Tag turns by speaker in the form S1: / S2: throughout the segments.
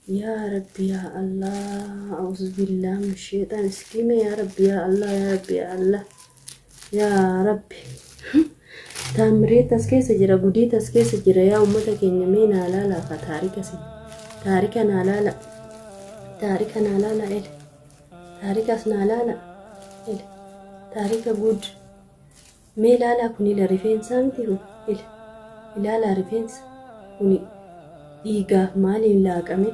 S1: Yaa Rabbi yaa Allah, auzubillah min sheexaan iskiime. Yaa Rabbi yaa Allah, yaa Rabbi yaa Allah, yaa Rabbi. Taamireet as keessa jira, gudiit as keessa jira. Yaa uummata keenya, mee naa laalaa ka taarika sin taarika naa laala, taarika naa laala, ele taarikas naa laala, ele taarika gud mee laalaa. Kun ila rifeensaa miti kun, ila ilaalaa, rifeensa kuni dhiigaaf maaliin laaqame,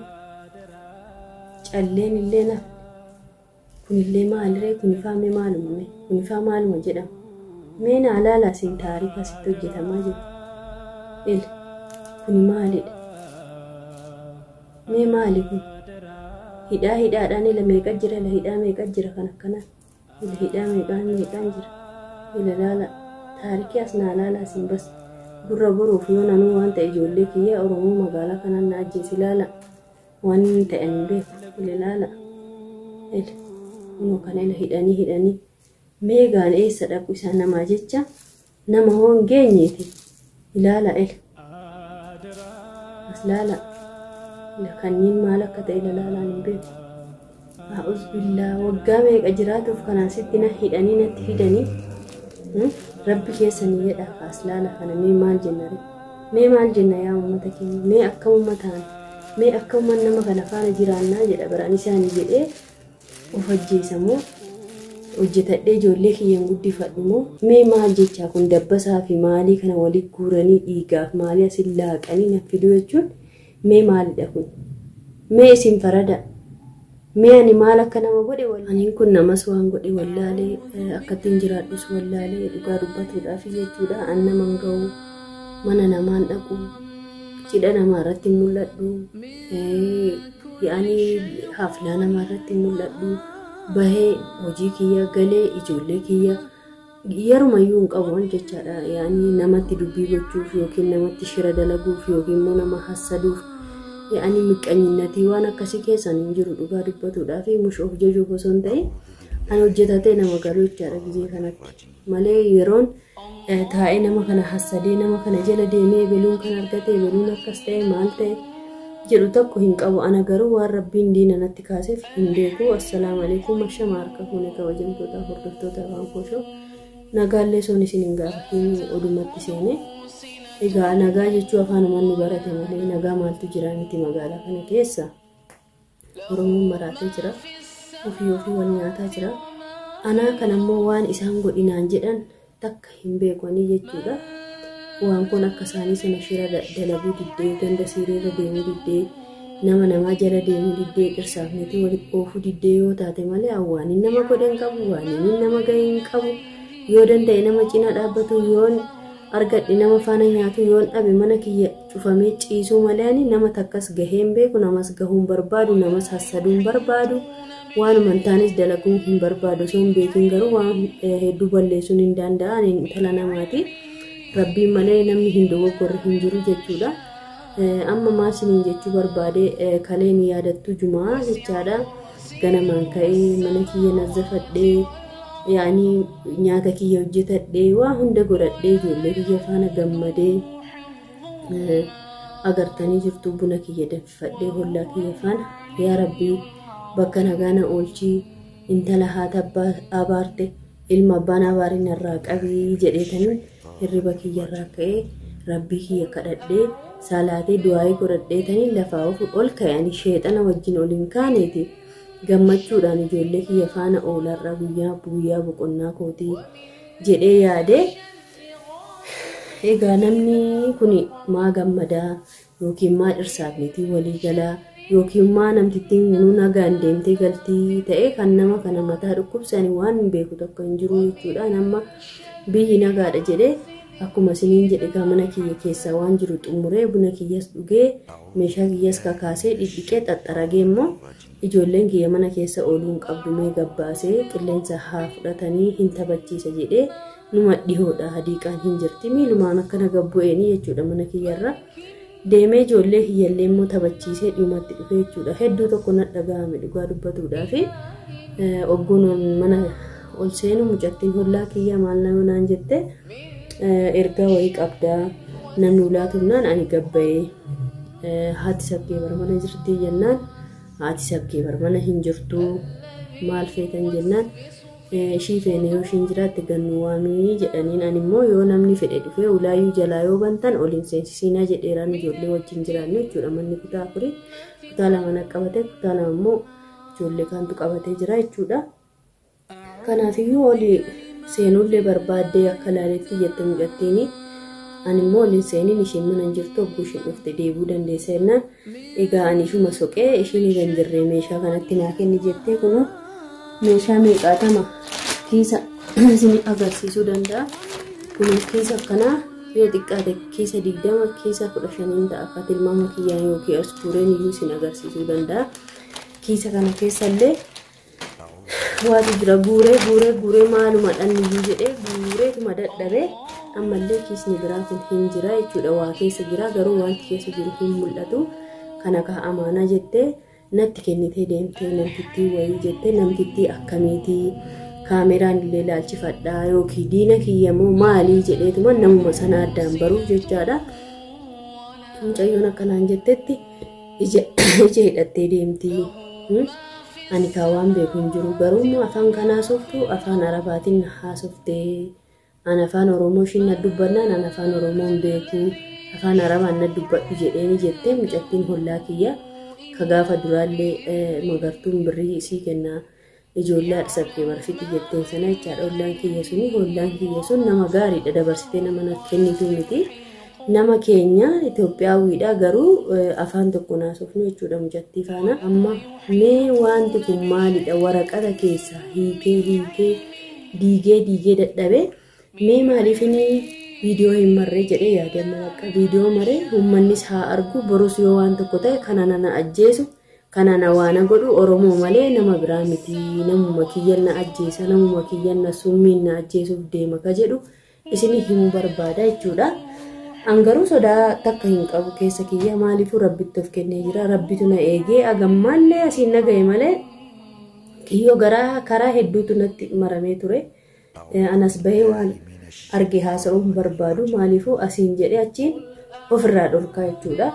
S1: calleen illee nafne. Kunillee maaliree? Kunifaa mee maaluma? Mee kunifaa maaluma jedhama? Mee naa laalaa sin taarika sitti hojjetamaa jiru. Ila kuni maalidha? Mee maali kun? Hidhaa hidhaadhaan ila meeqa jira? Ila hidhaa meeqa jira kan akkanaa? Ila hidhaa meeqaan meeqaan jira? Ila laala taarikii as naa laalaa sin. Bas gurra boruuf yoo nanuu waan ta'e ijoollee kiyya Oromoo magaalaa kanaan na ajjeesi. Laala, waan inni ta'e hin beeku. Ila laala, ila kunoo kana, ila hidhanii hidhanii meegaan eessa dhaqu isaan namaa jecha nama hoo hin geenyeeti. Ilaala, ila as laala, ila kanniin maal akka ta'e ila laalaan hin beeku. A'uuz billaa, waggaa meeqa jiraatuuf kanaan sitti na hidhanii natti fidanii? Rabbi keessanii jedha as laala kana. Mee maal jenna ree? Mee maal jenna yaa uummata keenya? Mee akkamuma taana? Mee akkamuma nama kana faana jiraannaa jedha baraan isaanii jedhee of ajjeesa moo, hojjetadhee ijoollee kiyyaan guddifadhu moo, mee maal jechaa? Kun dabbasaa fi maalii kana walitti guuranii dhiigaaf maalii asin laaqanii na fiduu jechuun mee maalidha kun? Mee isin farada. Mee ani maal akka nama godhe? Aniin kun namas waan godhe wallaalee, akkattiin jiraadhus wallaalee, dhugaa dubbatuudhaaf jechuudha. An naman ga'u, mana namaan dhaqu, cidha namaa irratti mul'adhu, yaa'anii haflaa namaa irratti mul'adhu, bahee hojii kiyya galee ijoollee kiyya yerumayyuu hin qabu jechaadha. Yaa'anii namatti dubbii gochuuf yookiin namatti shira dalaguuf yookiin immoo nama hassaduuf, yaa'anii miqqanyinnatii waan akkasii keessan hin jiru. Dhugaa dubbatuudhaaf mush of jajuuf osoo hin ta'in, an hojjetatee nama galuu jechaadha gizee kanatti malee, yeroon taa'ee nama kana hassadee, nama kana jala deemee beluun kan argate, beluun akkas ta'e, maal ta'e jedhu tokko hin qabu. Ana garuu waan Rabbiin diina natti kaaseef hin beeku. Assalaamu alaikum, ashama harka fuune, kabajamtoota hordoftoota afaan koshoo, nagaallee soon isin hin gaafatiin odumatti seene. Egaa nagaa jechuu afaanumaan nu barate malee nagaa maaltu jira miti magaalaa kana keessa? Oromoon maraatee jira, ofii ofii wal nyaataa jira. Anaa kan ammoo waan isaan godhinaan jedhan takka hin beekanii jechuudha. Waan kun akka isaanii sana shira dalaguu diddee, ganda siiriirra deemuu diddee, nama namaa jala deemuu diddee, dhirsaaf niitii walitti oofuu diddee yoo taate malee, waan inni nama godhe hin qabu, waan inni nama gahe hin qabu. Yoo danda'e nama cinaa dhaabbatu, yoon argadhe nama faana nyaatu, yoon dhabe mana kiyya cufamee ciisuu malee, ani nama takkas gahee hin beeku, namas gahuu hin barbaadu, namas hassaduu hin barbaadu, waanuma hin taanes dalaguu hin barbaadu. Osoo hin beekin garuu waan hedduu balleessuun hin danda'an. Intala namaati. Rabbiin malee namni hin dogoggorre hin jiru jechuudha. Amma maal isiniin jechuu barbaade? Kaleen yaadattu jumaa jechaadha. Ganamaan ka'ee mana kiyya nazzafadhee, yaani nyaata kiyya hojjetadhee, waa hunda godhadhee, ijoollee kiyya faana gammadee agartanii jirtu, buna kiyya danfifadhee hollaa kiyya faana, yaa Rabbii bakka nagaa na oolchii, intala haata abbaa abaarte, ilma abbaan abaarin irraa qabii jedheetanii hirriba kiyyarraa ka'ee Rabbii kiyya kadhadhee, salaatee, du'aayii godhadheetanii lafaa of ol ka'e. Ani sheexana wajjin ol hin kaaneeti, gammachuudhaan ijoollee kiyya faana oolarra guyyaa guyyaa boqonnaa kootii jedhee yaade. Egaa namni kun maa gammadaa, yookiin maa dhirsaaf niitii walii galaa, yookiin maa namtittiin kunuu nagaan deemtee galtii ta'e kan nama kana mataa dhukkubse, ani waan hin beeku tokko hin jiru jechuudha. Nama biyyi nagaadha jedhee, akkuma isiniin jedhe egaa mana kiyya keessaa waan jiru xumuree, buna kiyyas dhugee, meeshaa kiyyas kakaasee dhidhiqee xaxxaragee, immoo ijoolleen kiyya mana keessa ooluu hin qabdu, mee gabbaasee qilleensa haa fudhatanii hin taphachiisa jedhee, numa dhihoodha hadiiqaan hin jirti, miilumaan akkana gabbu'eenii jechuudha mana kiyyarra deemee ijoollee kiyyallee immoo taphachiisee dhiyumatti dhufe jechuudha. Hedduu tokko na dhaga'ame dhugaa dubbatuudhaa fi ogguun mana ol seenu mucattiin hollaa kiyya maal nama naan jette? Ergaa wayii qabdaa, namni ulaa tumnaan ani gabbayee Haati sabkee barmana jirti jennaan, haati sabkee barmana hin jirtu, maal feetan jennaan, ishii feene, yoo ishiin jiraatte gannu waamii jedhaniin. Ani immoo yoo namni fedhe dhufee ulaayyuu jalaa yoo bantan ol hin seensisinaa jedheeraan. Ijoollee wajjin jiraannu jechuudha. Manni kutaa afurii, kutaa 2 na qabate, kutaa 2 immoo ijoollee kaantu qabatee jira jechuudha. Kanaafiyyuu oli seenullee barbaaddee akka laaletti jette mucattiini. Ani immoo ol hin seeniin, ishiin mana hin jirtu, hogguu ishiin dhufte deebuu dandeessa jennaan, egaa ani ishuma soqee, ishiin hin jirre, meeshaa kanatti naa kenni jettee, kunoo meeshaa meeqaatama kiisa isin agarsiisuu danda'a. Kun kiisa akkanaa yoo xiqqaate kiisa 20, kiisa 15n ta'a akka tilmaama kiyyaan, yookiin as guureen iyyuu isin agarsiisuu danda'a. Kiisa kana keessallee waatu jira. Guuree guuree guuree maaluma dhanniyyuu jedhee guureetuma dadhabee, ammallee kiisni biraa kun hin jira jechuudha. Waa keessa jira, garuu wanti keessa jiru hin mul'atu. Kana kaa amaanaa jettee natti kennitee deemtee namtittii wayii jettee. Namtittii akkamiitii kaameraan illee ilaalchifadhaa yookiin diina kiyyamoo maalii jedheetuma namuma sana addaan baruuf jechaadha. Mucayyoon akkanaan jettetti ija hidhattee deemti. Ani kaa waan beeku hin jiru, garuu afaan kanaa softu afaan Arabaatiin haasoftee, ani afaan Oromoo ishiin na dubbannaan, ani afaan Oromoo hin beeku, afaan Arabaan na dubbadhu jedheeni jettee mucattiin hollaa kiyya ka gaafa duraallee Magartuun birrii isii kennaa ijoollee haadha sabkee barfiti jetteen sana jechaadha. Hollaan kiyya suni, hollaan kiyya sun nama gaariidha, dabarsitee nama na kennitu miti. Nama keenya Itoophiyaawwiidha, garuu afaan tokko naasofnu jechuudha mucattii faana. Amma mee wanti kun maalidha? Waraqata keessaa hiikee hiikee diigee diigee dadhabee, mee maaliif inni viidiyoo hin marree jedhee yaade. Amma bakka viidiyoo maree uummannis haa argu, borus yoo waan tokko ta'e kana nana ajjeesu, kana na waana godhu Oromoo malee nama biraa miti, namuma kiyyan na ajjeesa, namuma kiyyan na summiin na ajjeesuuf deema ka jedhu isinii himuu barbaada jechuudha. An garuu sodaa takka hin qabu keessa kiyya, maaliifuu Rabbitti of kennee jira, Rabbitu na eegee agammaallee asiin na ga'e malee kiyyoo garaa karaa hedduutu natti maramee ture. Anas bahee waan arge haasa'uu hin barbaadu, maaliifuu asiin jedhee achiin ofirraa dhorkaa jechuudha.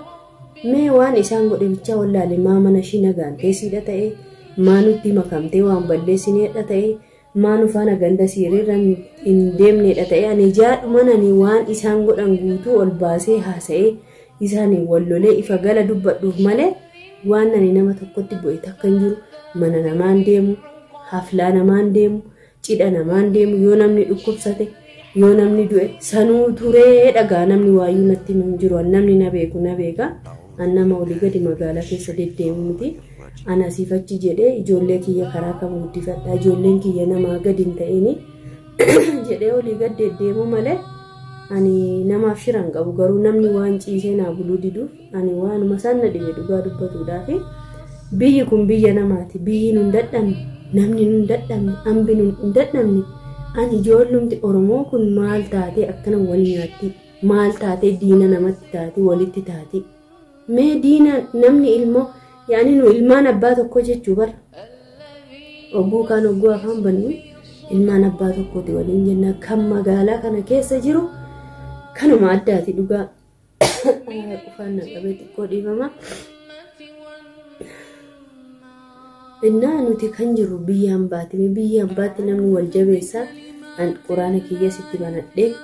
S1: Mee waan isaan godhe bichaa wallaale. Maa mana ishii nagaan teessiidha ta'e, maa nutti makamtee waan balleessineedha ta'e, maa nu faana ganda siiriirra hin deemneedha ta'e, ani jaadhuman ani waan isaan godhan guutuu ol baasee haasa'ee isaaniin wal lolee ifa gala dubbadhuuf malee waan ani nama tokkotti bu'e takka hin jiru. Mana namaan deemu, haflaa namaan deemu, cidha namaan deemu, yoo namni dhukkubsate, yoo namni du'e sanuu turee dhagaa, namni waayyuu natti hin jiru. Namni na beeku na beeka. An nama olii gadi magaalaa keessa deddeemu miti. Ana asiif achi jedhee ijoollee kiyya karaa kam guddifadha, ijoolleen kiyya namaa gadi hin ta'ini jedhee olii gad deddeemu malee ani namaaf shira hin qabu. Garuu namni waan ciisee naa buluu diduuf ani waanuma isaan na dhibe dhugaa dubbatuudhaafi, biyyi kun biyya namaati. Biyyi nun dadhabne, namni nun dadhabne, ambi nun hin dadhabne. Ani ijoollumti Oromoo kun maal taatee akkana wal nyaatti? Maal taatee diina namatti taati, walitti taati? Mee diina namni ilmoo yaani nu ilmaan abbaa tokko jechuu bara. Ogguu kaan ogguu afaan bannu ilmaan abbaa tokkooti waliin jenna. Kan magaalaa kana keessa jiru kanuma addaati dhugaa. Qufaan na qabee xiqqoo dhiifama. Innaa nuti kan jirru biyya hambaati. Biyya hambaatti namni wal jabeessa. An quraana kiyya sitti banadhee,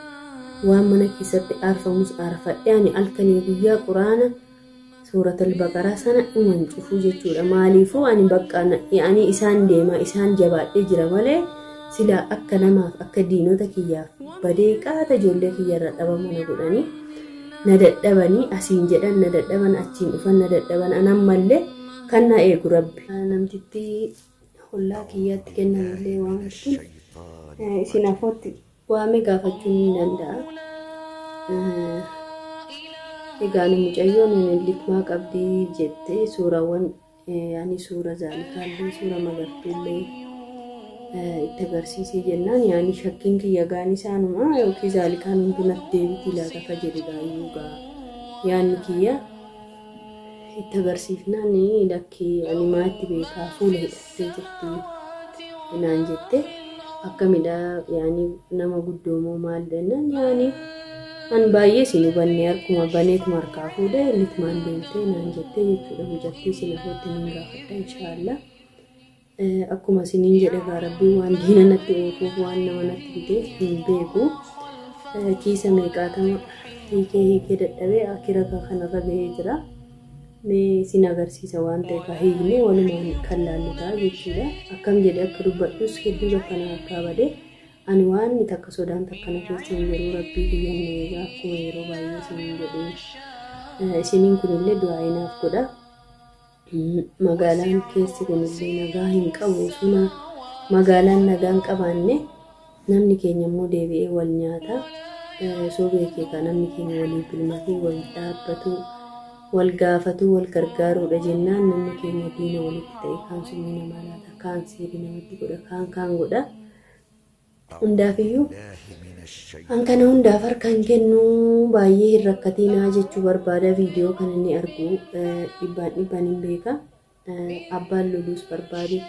S1: waan mana keessatti aarfamus aarfadhee, ani halkanii guyyaa quraana suuratul Baqaraa sana dhuman cufuu jechuudha. Maaliifuu ani bakka ani isaan deema, isaan jabaadhee jira malee silaa akka namaaf akka diinota kiyyaaf badee qaata ijoollee kiyyarra dhabama na godhanii na dadhabanii, asiin jedhan na dadhaban, achiin dhufan na dadhaban. An ammallee kan na eegu Rabbi. Namtitti hollaa kiyyaatti kennamillee waan kun isin afootti waamee gaafachuun ni danda'a. Egaa ani mucayyoon litmaa qabdii jettee suuraawwan ani suura Zaalikaallee suura Magartuullee itti agarsiisee jennaan, yaani shakkiin kiyya gaan isaanuma yookiin Zaalikaan hundi natti deebitii laata ka jedhudha iyyuu gaa yaanni kiyya. Itti agarsiifnaan, lakkii, ani maatti beekaa, fuula hidhattee jirti naan jette. Akkamidha yaani nama guddoomoo maal jennaan, yaani An baay'ee isin hubanne harkuma baneetuma harkaa fuudhee litmaan deemtee naan jettee jechuudha. Mucattii isin afootti nin gaafadha inshaallah. Akkuma isiniin jedhe gaa Rabbiin waan diina natti oofuuf waan nama natti biteef hin beeku. Kiisa meeqaatama hiikee hiikee dadhabee akira kanarra gahee jira. Mee isin agarsiisa waan ta'e ka hiiknee walumaan kan laallu ta'a jechuudha. Akkam jedhee akka dubbadhus hedduu tokko na harkaa badee. Ani waan takka sodaan takka na keessa hin jiru, Rabbii kiyyan na eega akkuma yeroo baay'ee isiniin jedhee. Isiniin kunillee du'aa inaaf godha. Magaalaan keessi kunillee nagaa hin qabu. Suna magaalaan nagaa hin qabaanne namni keenya immoo deebi'ee wal nyaata. Osoo beekee ka namni keenya waliif bilmatee wal dhaabbatu, wal gaafatu, wal gargaaruudha jennaan namni keenya diina walitti ta'e, kaan summii namaa laata, kaan siirii namatti godha, kaan kaan godha. Hundaafiyyuu an kana hundaaf harka hin kennu, baay'ee hin rakkatinaa jechuu barbaada. Viidiyoo kana ni argu, dhibbaan dhibbaan hin beeka. Abbaan loluus barbaade,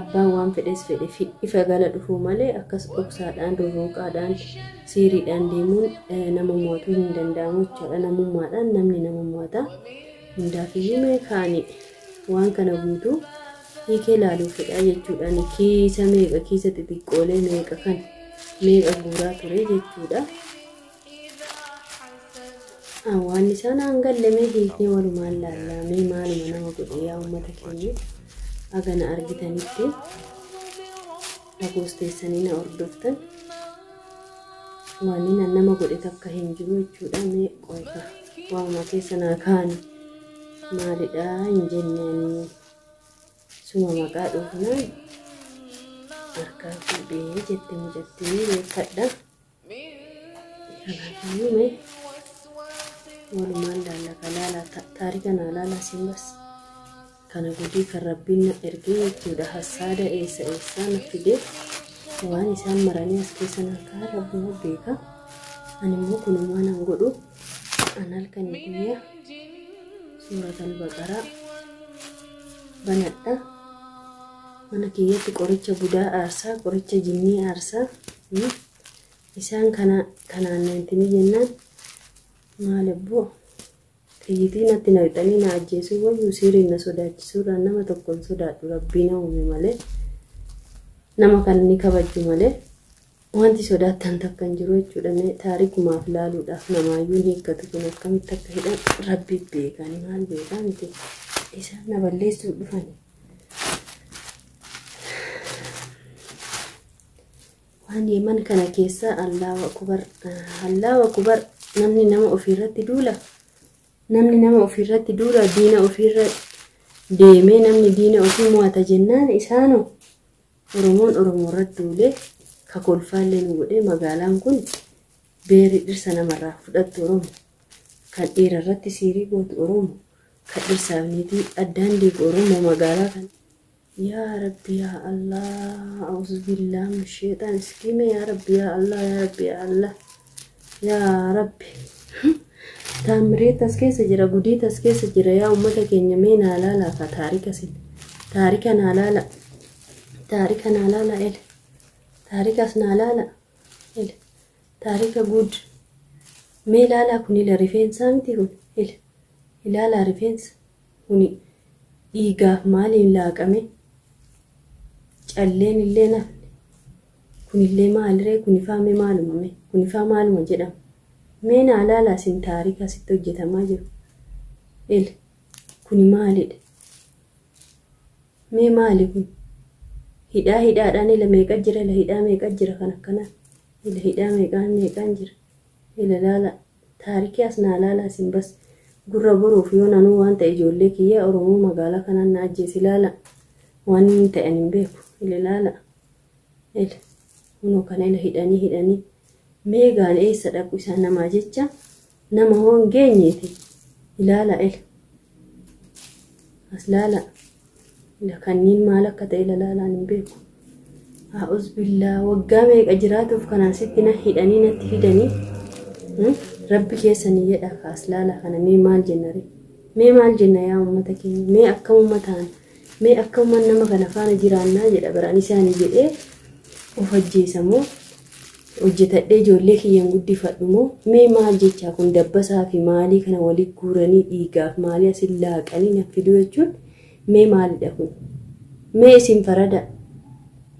S1: abbaan waan fedhes fedhe ifa gala dhufuu malee akkas dhoksaadhaan, rurruuqaadhaan, siiriidhaan deemuun nama mo'atuu hin danda'amu jechaadha. Namummaadhaan namni nama mo'ata. Hundaafiyyuu mee kaani waan kana guutuu hiikee laaluu fedhaa jechuudhaan kiisa meeqa, kiisa xixiqqoolee meeqa kan meeqa guuraa ture jechuudha. Waan isaan hangallemee hiiknee walumaan laallamee maaluma nama godhe yaa uummata keenya agana argitanitti dhagoosteessanii na hordoftan waan inni nama godhe takka hin jiru jechuudha. Mee qoyka waanuma keessa naa kaani maalidha hin jenne, suma maqaa dhuufnaan harkaa fuudhee jette mucattiin beekadha. Kanaafiyyuu mee walumaan laalla kalaala taarika naa laala simbas kana gudii kan Rabbiin na ergee jechuudha. Hassaada eessa eessaa na fide waan isaan maranii as keessa naa kaa Rabbuma beeka. Ani immoo kunumaa nan godhu, an halkanii guyyaa suurata al-Baqaraa banadha. Mana kiyyatti qoricha budaa aarsaa, qoricha jinnii aarsaa. Isaan kana kanaan nantini jennaan maal ebboo xiyyitii natti naqxanii na ajjeesuu wayyuu siiriin na sodaachisuurraan nama tokko hin sodaadhu. Rabbii na uume malee, nama kan ni kabajju malee wanti sodaattan takka hin jiru jechuudha. Mee taarikumaaf laaluudhaaf namaayyuu hiikkatu kun akkamitti akka hidhan Rabbi beekani, maal beekaa miti isaan na balleessuu dhufani. Waan Yeman kana keessa Allahu akbar, Allahu akbar. Namni nama ofiirratti duula, namni nama ofiirratti duula, diina ofiirra deemee namni diina ofii mo'ata jennaan isaanoo Oromoon Oromoo irratti duulee ka kolfaallee nu godhee. Magaalaan kun beerri dhirsa namarraa fudhattu Oromo, kan dhiira irratti siirii gootu Oromo, kan dhirsaaf niitii addaan diigu Oromo magaalaa kana. Yaa Rabbi yaa Allah, auzubillah min sheexaan iskiime. Yaa Rabbi yaa Allah, yaa Rabbi yaa Allah, yaa Rabbi, taamireet as keessa jira, gudiit as keessa jira. Yaa ummata keenya mee naa laalaa ka taarika sin taarika naa laala, taarika naa laala, ele taarikas naa laala, ele taarika gud mee laalaa. Kun ila rifeensaa miti kun, ila ilaalaa, rifeensa kuni dhiigaaf maaliin laaqame, calleen illee nafne kunillee maaliree, kunifaa mee maaluma, mee kunifaa maaluma jedhama, mee naa laalaa sin taarika asitti hojjetamaa jiru. Ele kuni maalidha, mee maali kun? Hidhaa hidhaadhaan ila meeqa jira, ila hidhaa meeqa jira kan akkanaa, ila hidhaa meeqaan meeqaan jira, ila laala taarikii as naa laalaa sin bas gurra boruuf yoo nanuu waan ta'e ijoollee kiyya Oromoo magaalaa kanaan na ajjeesi. Laala waan inni ta'an hin beeku. Ila laala, ila kunoo kana, ila hidhanii hidhanii meegaan eessa dhaqu isaan namaa jecha nama hoo hin geenyeeti. Ilaala, ila as laala, ila kanniin maal akka ta'e ila laalaan hin beeku. A'uuz billaa, waggaa meeqa jiraatuuf kanaan sitti na hidhanii natti fidanii. Rabbi keessanii jedha kaas laala kana, mee maal jenna ree, mee maal jenna yaa uummata keenya, mee akkamuma ta'an, mee akkamuma nama kana faana jiraannaa jedha. Baraan isaanii jedhee of ajjeesamoo Hojjetadhee ijoollee kiyyaan guddifadhu moo mee maal jechaa kun dabbasaa fi maalii kana walitti guuranii dhiigaaf maalii asin laaqanii na fiduu jechuun mee maalidha kun? Mee isin farada?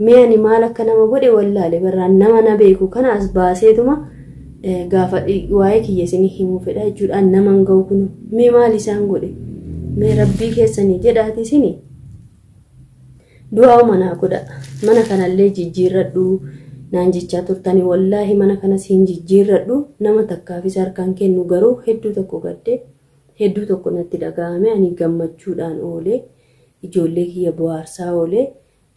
S1: Mee ani maal akka nama godhe wallaale barraan nama na beeku kana as baaseetuma gaafa waa'ee kiyya isinii himuu fedha jechuudhaan nama hin ga'u kun mee maal isaan godhe? Mee rabbii keessanii jedhaati isinii du'aa manaa godha. Mana kanallee jijjiirradhu naan jechaa turtanii wallaahi mana kanas hin jijjiirradhu nama takkaafis harkaan kennu garuu hedduu tokko gadde hedduu tokko natti dhaga'ame ani gammachuudhaan oolee ijoollee kiyya bohaarsaa oolee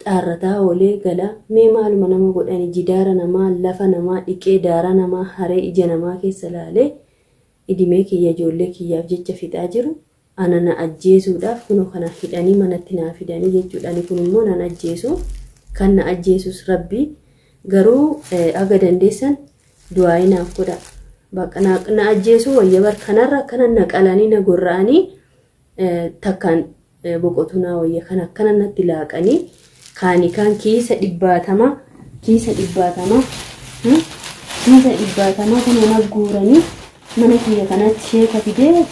S1: xaarrataa oolee gala mee maaluma nama godhani jidaara namaa lafa namaa dhiqee daara namaa haree ija namaa keessa laalee idimee kiyya ijoollee kiyyaaf jecha fixaa jiru ana na ajjeesuudhaaf kunoo kana hidhanii manatti naa fidanii jechuudhaani kun immoo nan ajjeesu kan na ajjeesus rabbii garuu aga dandeessan du'aa'ii naaf godha. Bakka na ajjeesuu wayya bar kanarra akkana na qalanii na gorra'anii takkaan boqotu naa wayya kan akkana natti laaqanii kaanii kaan kiisa dhibbaatama kiisa dhibbaatama kiisa dhibbaatama kana na guuranii mana kiyya kanatti sheeka fidee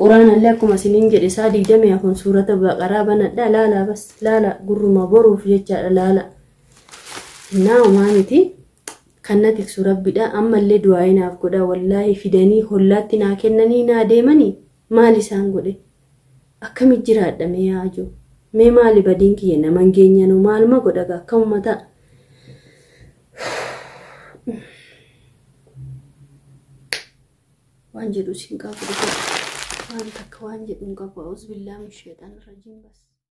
S1: quraanallee akkuma isiniin jedhe isaa 24 suurata baqaraa banadha laala bas laala gurruma boruuf jechaadha laala. Naa homaa miti kan na tiksu rabbidha ammallee du'aa'ii naaf godha wallaahi fidanii hollaatti naa kennanii naa deemanii maal isaan godhe akkami jiraadha mee yaajoo mee maali badiin kiyya nama hin geenyanuu maaluma godha gaa akkamuma ta'a. Waan jedhu sin qabu waan takka waan jedhu hin qabu a'uuz billaa min sheexaan rajiim bas.